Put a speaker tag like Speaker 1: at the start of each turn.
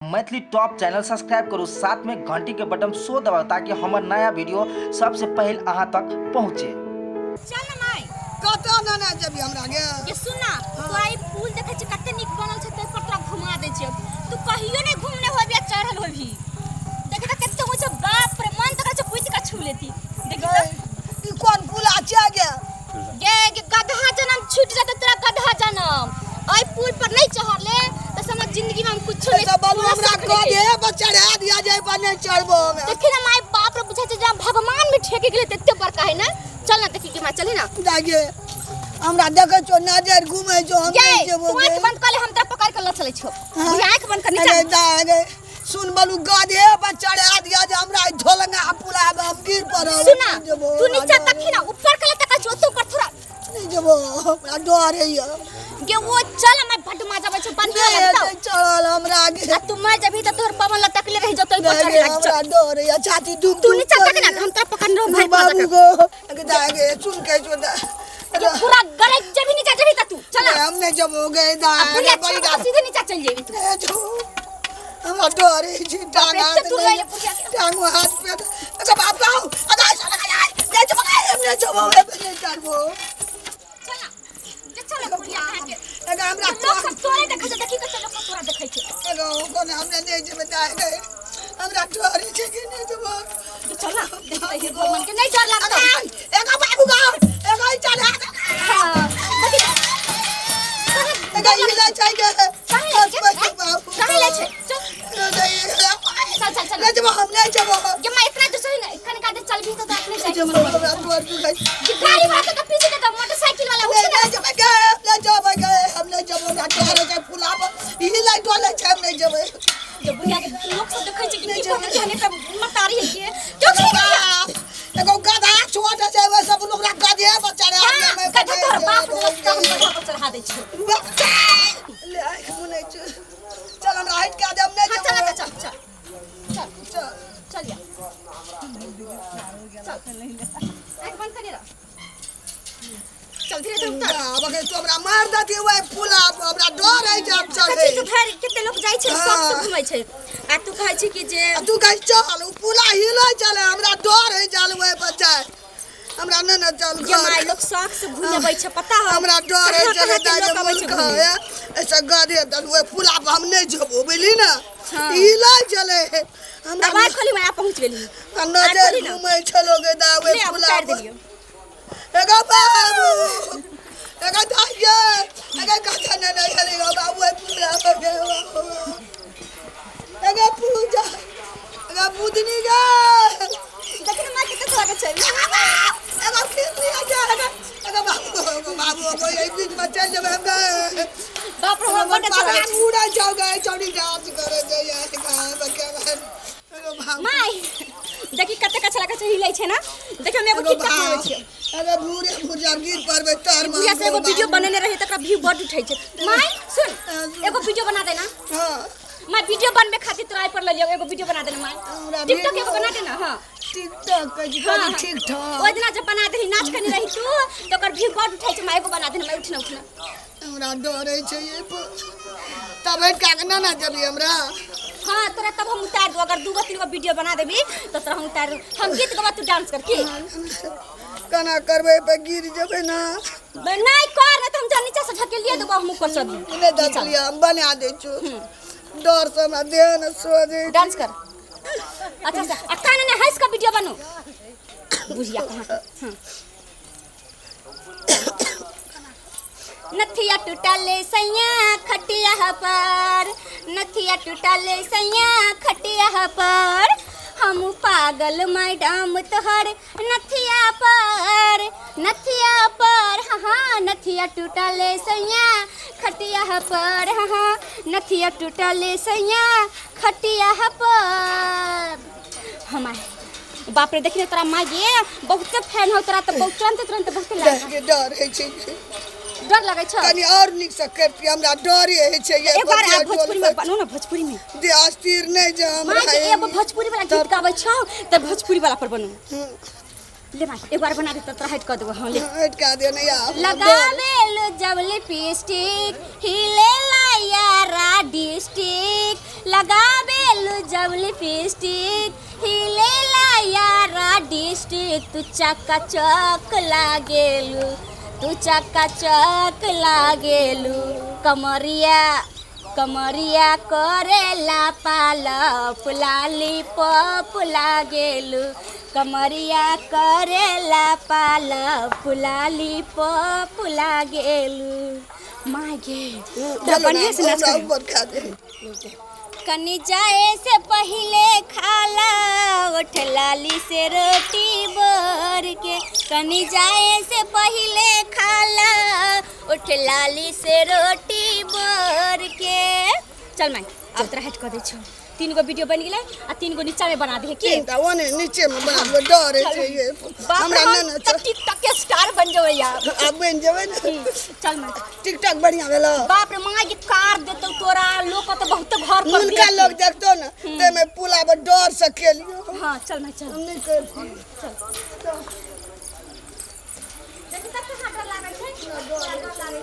Speaker 1: Maithili top channel subscribe करू, साथ में घंटी के बटन सो दबाउ ताकि हमर नया वीडियो सबसे पहले अहाँ तक पहुँचे।
Speaker 2: चल ना माय।
Speaker 3: कतऽ नेने जेबही हमरा गे?
Speaker 2: ये सुन ना, तू आई पुल देखै छी कते नीक बनल छै, ताहि पर तोरा घुमा दै छियौ। तू कहियो नहि घुमने होबी आ चढ़ल होबी। देखी तऽ कते ऊँच, बाप रे, मन तऽ करै छै कुदि कऽ छू लेती। देखी तऽ।
Speaker 3: ई कोन पुला छियै गे?
Speaker 2: गे गे गधा जनम छूट जेतौ तोरा, गधा जनम। एहि पुल पर नहि चढ़ले तऽ समझ जिंदगी में हम कुछो नहीं।
Speaker 3: सब बाबू
Speaker 2: पूरा
Speaker 3: हमरा
Speaker 2: सीख
Speaker 3: कह
Speaker 2: लेलियै।
Speaker 3: दे पर चढ़ा दिया जाए पर नहीं चढ़बो हमे।
Speaker 2: देखी ना माय, बाप रे, बुझाइ छै जे भगवान में ठेके गेलै तते बड़का है ना। चल ना देखी गे माय, चली ना।
Speaker 3: जागे हमरा देखै छौ नजर घुमै छौ, हम
Speaker 2: गे
Speaker 3: नहीं जेबो
Speaker 2: तू
Speaker 3: गे।
Speaker 2: आँख बंद कर ले, हम तोरा पकड़ के ल चलै छियौ।
Speaker 3: हाँ।
Speaker 2: बुझा आँख बंद कर नीचा।
Speaker 3: अरे दा गे सुन बलू, गधे पर चढ़ा दिया जे हमरा ई ढोलंगा पुला में हम गिर पड़ब।
Speaker 2: सुना,
Speaker 3: नहीं जेबो,
Speaker 2: तू नीचा तक ना, ऊपर के तक छौ, तो ऊपर थोड़ा
Speaker 3: नहीं जेबो, हमरा डर होइए।
Speaker 2: गे वो चल, मैं बड मजा आबै छै, बढ़िया
Speaker 3: नहीं
Speaker 2: लगतौ।
Speaker 3: नहीं चढ़ल हमरा गे।
Speaker 2: आ तू मर जबही त तोहर पवन लटकले रहि जतौ, पर
Speaker 3: नहीं
Speaker 2: चढ़े
Speaker 3: गे,
Speaker 2: लाग
Speaker 3: हमरा
Speaker 2: चल।
Speaker 3: डर होइए, छाती दुख
Speaker 2: तू
Speaker 3: दुख
Speaker 2: नीचा तक ना,
Speaker 3: करैए।
Speaker 2: हम तोरा पकड़ रहो भाई
Speaker 3: बाबू गो गे दा गे सुन के जो दा
Speaker 2: ये पूरा गले जबी नीचा जबी त तू चल।
Speaker 3: नहीं, हम नहीं जबो गे दा।
Speaker 2: आ बुढ़िया
Speaker 3: बड़ी
Speaker 2: छोड़ के सीधे नीचा चल जेबी तू।
Speaker 3: ए जो हमरा डर होइ छै, टांग
Speaker 2: बाप रे,
Speaker 3: हाथ
Speaker 2: तू
Speaker 3: नहि
Speaker 2: लैले बुढ़िया के।
Speaker 3: टांग हाथ पे अच्छा बाप गाओ अदा चल गया नहीं जबो गे, हम नहीं जबो, हम नहीं चढ़बो।
Speaker 2: चल ना जे चल बुढ़िया कहाँ के।
Speaker 3: एगो हमरा
Speaker 2: लोग सब तोरे देखै छै, देखी कते लोग सब तोरा देखै छै।
Speaker 3: एगो कोन हमरा नहीं जेबै दाइ गे, हमरा डर होइ छै कि नहीं जेबो।
Speaker 2: तू चल ना, देखते हे भगवान के नहीं डर लागतौ।
Speaker 3: एगो बाबू गाओ, एगो ई चढ़ा दे।
Speaker 2: हाँ, देखी
Speaker 3: एगो ई लै छै गे।
Speaker 2: कहाँ लै छै?
Speaker 3: बाबू
Speaker 2: कहाँ लै छै? चल चल चल चल।
Speaker 3: नहीं जेबो, हम नहीं जेबो।
Speaker 2: ये मैं इतना दूर से ना कनिका देर चलबी तो अपने
Speaker 3: नहीं
Speaker 2: जाय।
Speaker 3: जेबो, हमरा डर दुखाइ छै।
Speaker 2: ये गाड़ी वाला तो पीछे देखा, मोटरसाइकिल वाला
Speaker 3: नहीं
Speaker 2: उठे ना।
Speaker 3: नहीं जेबै गे, नहीं जेबै गे, हम नहीं जेबो, हमरा डर होइ छै पुला पर ई लै डोलै छै, हम नहीं जेबै।
Speaker 2: जे बुढ़िया के लोग सब देखै छै कि
Speaker 3: नहीं
Speaker 2: की
Speaker 3: जेबै।
Speaker 2: कहै छै, त मतारी है के क्यों छी
Speaker 3: बाप, एगो गधा छोट छै, ओहि सब ओकरा गधे पर चढ़ा
Speaker 2: हां
Speaker 3: देबै।
Speaker 2: गधा तोहर बाप देलक त हम गधा पर चढ़ा दै छियौ।
Speaker 3: ले आँखि मुनै छै। चल हमरा हटि कऽ देब, नहीं
Speaker 2: हां चल
Speaker 3: जेबै।
Speaker 2: चल चल चल
Speaker 3: चल।
Speaker 2: चल या चल, आँख बंद करी रह, चल धीरे धीरे उतर।
Speaker 3: बाप, अगर तू हमरा मार देती ओहि पुला पर, हमरा डर होइ छै आब चढ़ै।
Speaker 2: कथी तू भरि कते लोग जाइ छै, सब से
Speaker 3: हाँ।
Speaker 2: घुमै छै आ तू कहै छै कि जे
Speaker 3: आ तू कहै चल, ओ पुला हिलै चले, हमरा डर होइ चल ओहि पर जाय, हमरा नहि ने चल
Speaker 2: जे
Speaker 3: घर।
Speaker 2: माय लोग शौक से घूमे अबै छै, पता हो?
Speaker 3: हमरा डर होइ
Speaker 2: कहाँ
Speaker 3: चले
Speaker 2: कहाँ के
Speaker 3: दाइ
Speaker 2: लोग
Speaker 3: जे
Speaker 2: अबै छै
Speaker 3: मूर्ख
Speaker 2: घूमे।
Speaker 3: है ऐसे गधे दल ओहि पुला पर हम नहि जेबो, बुझली ने?
Speaker 2: हाँ।
Speaker 3: हिलै चले हमरा।
Speaker 2: दबाई खोली, मैं पहुंच गेली।
Speaker 3: आ नजर
Speaker 2: खोली ना।
Speaker 3: घुमै छलो गे दाइ ओहि
Speaker 2: ले, अब
Speaker 3: पुला
Speaker 2: उतार
Speaker 3: पर।
Speaker 2: देलियौ।
Speaker 3: एगो बाबू, एगो दाइये, एगो कथा ने नहीं हले गो बाबू, ए पूरा हो गए बाबू, एगो पूजा, एगो बुदनी गे।
Speaker 2: देखी ना माँ, कते स्वागत छै।
Speaker 3: एगो फिर लिया जा, एगो एगो बाबू, एगो बाबू, एगो एहि बीच में चल जेबै हम गे।
Speaker 2: बाप रे, हमरा बड्ड अच्छा लागै छै।
Speaker 3: उड़ै छौ गे चौड़ी, डांस करे छै यार गाय। एगो बाबू
Speaker 2: माय देखी कते अच्छा लागै छै, हिलै छै ना। देखी, हम एगो
Speaker 3: एगो
Speaker 2: टिकटॉक बनाबै छियै।
Speaker 3: अरे भूरे भूरे गिर पड़बै तर।
Speaker 2: बुढ़िया से एगो वीडियो बनेने रही, तकरा व्यू बड उठै छै। माय सुन, एगो वीडियो बना देना।
Speaker 3: हाँ।
Speaker 2: माय, वीडियो बनबे खातिर तोरा पर ले लियो, एगो वीडियो बना देना माय।
Speaker 3: हमरा
Speaker 2: टिकटॉक
Speaker 3: वीडियो-
Speaker 2: एगो बना देना। हाँ।
Speaker 3: टिकटॉक कहै छी?
Speaker 2: हाँ, हाँ।
Speaker 3: ठीक ठाक।
Speaker 2: ओहि दिना जब बना देही, नाच करने रही तू, तो ओकर व्यू बड उठै छै। माय, एगो बना देना माय, उठना उठना।
Speaker 3: हमरा डर होइ छै ये पर। तब हटि कऽ ना ना जेबही हमरा।
Speaker 2: हाँ, तोरा तब हम उतार दू, अगर दूगो तीन गो वीडियो बना देबी तो तोरा हम उतार दू। हम गीत गबा, तू डांस कर की।
Speaker 3: केना करबै पे गिर जेबै ना।
Speaker 2: नहीं कर, नहीं तो हम जा नीचा से ढकेलिए देबो, हम ऊपर चढ़ी।
Speaker 3: नहि देख लिअ, हम बना दै छौ, डर से हमरा देह ने सोझै।
Speaker 2: डांस कर अच्छा से आ कान ने हंस के वीडियो बनो बुझिया कहाँ। हाँ। नथिया टूटले सैया खटिया पर, नथिया टूटले सैया खटिया पर, हम पागल मैडम तोहर नथिया पर, नथिया पर। हाँ हाँ, नथिया टूटले सैया खटिया पर, हाँ हाँ, नथिया टूटले सैया खटिया पर। हमारे बाप रे, देखी ने तोरा माँ गे, बहुते फैन हो तोरा, तऽ बहुत तुरंत तुरंत बहुते लाग।
Speaker 3: के डर होइ छै।
Speaker 2: डर लगै छौ?
Speaker 3: कनि आओर नीकसँ करतियै, हमरा डरे होइ छै ये।
Speaker 2: एक बार
Speaker 3: बतिया
Speaker 2: आ भोजपुरी में
Speaker 3: टोल
Speaker 2: बनू ना, भोजपुरी में।
Speaker 3: पर। देह स्थिर नहि छै हमरा।
Speaker 2: माँ के एगो भोजपुरी वाला गीत गाबै छौ तऽ भोजपुरी वाला पर बनू। ले माई एक बार बना दे तो तोरा हट कर देबो। हाँ ले।
Speaker 3: हटका दे नहीं आप।
Speaker 2: लगावेलु जब लिपस्टिक हिले यारा डिस्ट्रिक्ट, लगावेलु जब लिपस्टिक हिले यारा डिस्ट्रिक्ट, तू चक्का चक लागेलु, तू चक्का चक लागेलु, कमरिया कमरिया करेला पालप लाली पप लागेलु, कमरिया करेला पालप लाली पप लागेलु। माय गे, तोरा बढ़िया से नाच करे।
Speaker 3: ऊपर खा दे।
Speaker 2: कनी जाए से पहले खाला उठ लाली से रोटी बोर के, कनी जाए से पहले खाला उठ लाली से रोटी बोर के। चल माई आब तोरा हट कर दै छौ। तीन गो वीडियो बन गेलै आ तीन गो नीचा में बना दे की।
Speaker 3: तीनटा ओने नीचे में बना दो, डर छै ये।
Speaker 2: बाप रे,
Speaker 3: हमरा
Speaker 2: हम
Speaker 3: नहि ने
Speaker 2: तऽ टिकटॉक के स्टार बन जेबै यार।
Speaker 3: आब बनि जेबै ने।
Speaker 2: चल माई।
Speaker 3: टिकटॉक बढ़िया भेलो।
Speaker 2: बाप रे माँ, ये कार देतौ तोरा, लोग तो बहुत घर पर
Speaker 3: हुनका
Speaker 2: देखी।
Speaker 3: लोग देखतो ने ताहिमे पुला पर डर से खेलियो।
Speaker 2: हाँ चल माई चल।
Speaker 3: हम नहि करती।
Speaker 2: चल देखी तऽ कहाँ डर लागै छै, डर लागै छै।